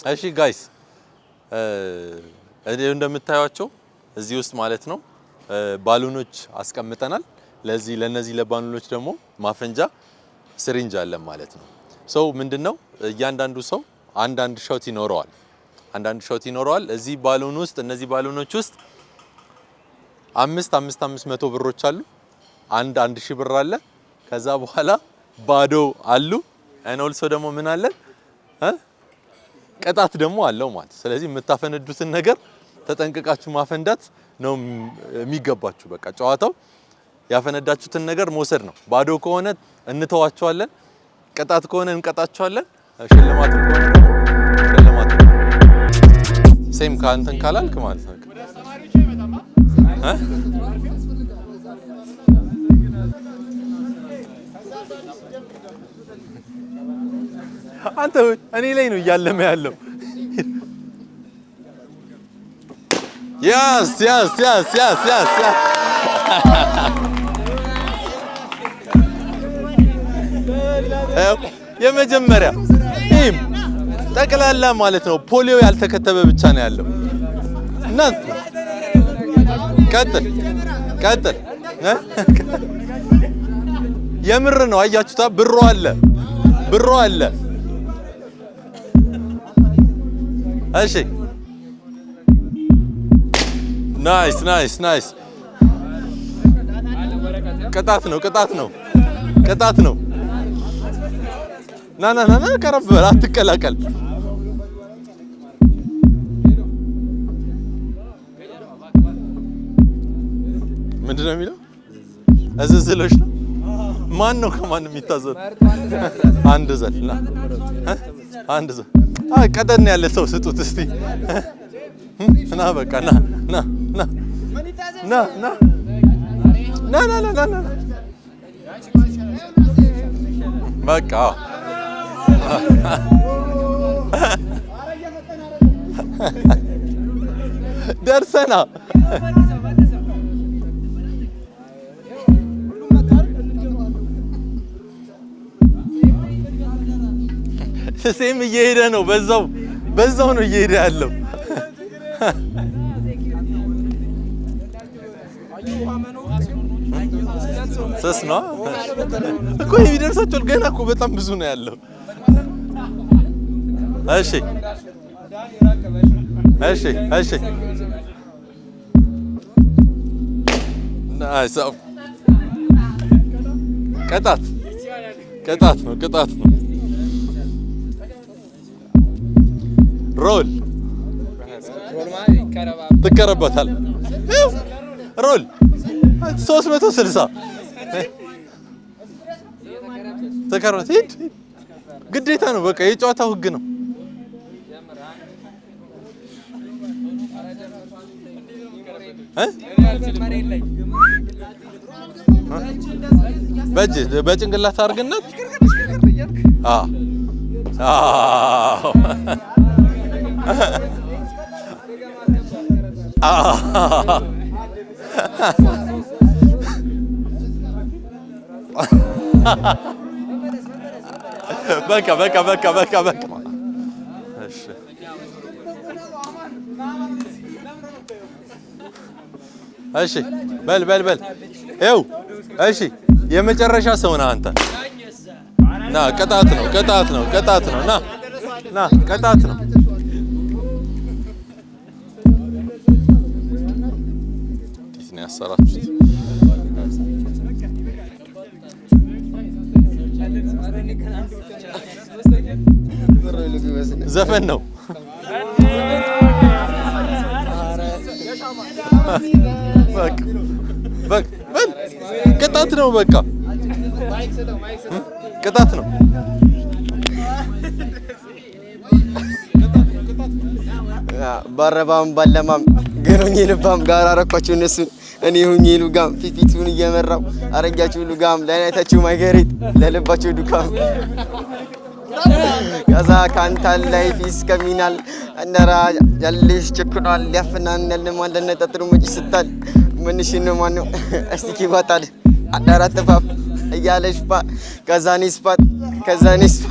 እሺ guys፣ እንደምታዩቸው እዚህ ውስጥ ማለት ነው balloon ኦች አስቀምጠናል። ለዚህ ለነዚህ ለ balloon ኦች ደግሞ ማፈንጃ syringe አለን ማለት ነው። So ምንድነው፣ እያንዳንዱ ሰው አንዳንድ shot ይኖረዋል። አንዳንድ shot ይኖረዋል። እዚህ balloon ውስጥ፣ እነዚህ balloon ኦች ውስጥ አምስት አምስት 500 ብሮች አሉ። አንድ 1000 ብር አለ። ከዛ በኋላ ባዶ አሉ። And also ደግሞ ምን አለን? ቅጣት ደግሞ አለው ማለት። ስለዚህ የምታፈነዱትን ነገር ተጠንቅቃችሁ ማፈንዳት ነው የሚገባችሁ። በቃ ጨዋታው ያፈነዳችሁትን ነገር መውሰድ ነው። ባዶ ከሆነ እንተዋቸዋለን፣ ቅጣት ከሆነ እንቀጣቸዋለን፣ ሽልማት ከሆነ ደግሞ ሽልማት same ከእንትን ካላልክ ማለት ነው እ? አንተ እኔ ላይ ነው እያለመ ያለው። Yes. የመጀመሪያ ይህም ጠቅላላ ማለት ነው ፖሊዮ ያልተከተበ ብቻ ነው ያለው። እና ቀጥል ቀጥል። እ? የምር ነው፣ አያችሁታ? ብሮ አለ፣ ብሮ አለ። እሺ፣ nice, nice, nice። ቅጣት ነው፣ ቅጣት ነው፣ ቅጣት ነው። ና ና ና ና፣ ቀረብ በል፣ አትቀላቀል። ምንድን ነው የሚለው? እዝዝሎች ነው። ማን ነው ከማን የሚታዘዝ? አንድ ዘል ና እ? አንድ ዘል። አይ፣ ቀጠን ያለ ሰው ስጡት እስቲ። ና በቃ፣ ና ና ና ና ና ና ና ና ና ና፣ በቃ አዎ። ደርሰና ሴም እየሄደ ነው። በዛው በዛው ነው እየሄደ ያለው። ስስ ነው እኮ፣ የሚደርሳቸዋል። ገና እኮ በጣም ብዙ ነው ያለው። እሺ፣ nice። ቅጣት ቅጣት ነው፣ ቅጣት ነው። Roll ትከረበታል። Roll 360 ተከረበት። ሂድ፣ ግዴታ ነው። በቃ የጨዋታው ህግ ነው። እ? በእጅ በጭንቅላት አድርግነት። አዎ አዎ። በቃ በቃ በቃ በቃ በቃ። እሺ እሺ፣ በል በል በል፣ ይኸው እሺ፣ የመጨረሻ ሰው ነህ አንተ። ና፣ ቅጣት ነው፣ ቅጣት ነው፣ ቅጣት ነው። ና ና፣ ቅጣት ነው። እንዴት ነው ያሰራችሁት? ዘፈን ነው። በቃ በቃ በል፣ ቅጣት ነው። በቃ ቅጣት ነው። ባረባም ባለማም ገሮኝ ልባም ጋር አረኳቸው እነሱን እኔ ሁኜ ሉጋም፣ ፊት ፊቱን እየመራው አረጊያችሁ ሉጋም፣ ለአይናታችሁ ማይገሬት ለልባቸው ዱካም። ከዛ ካንታል ላይፍ እስከሚናል እንደራ ያለሽ ቸኩኗል ሊያፍናን ያልማል ለነጣጥሩ መጪ ስታል ምንሽ ነው ማነው እስቲ ይዋጣል አዳራ ተፋፍ እያለሽ ፓ ከዛኔ ስፓት ከዛኔ ስፓ።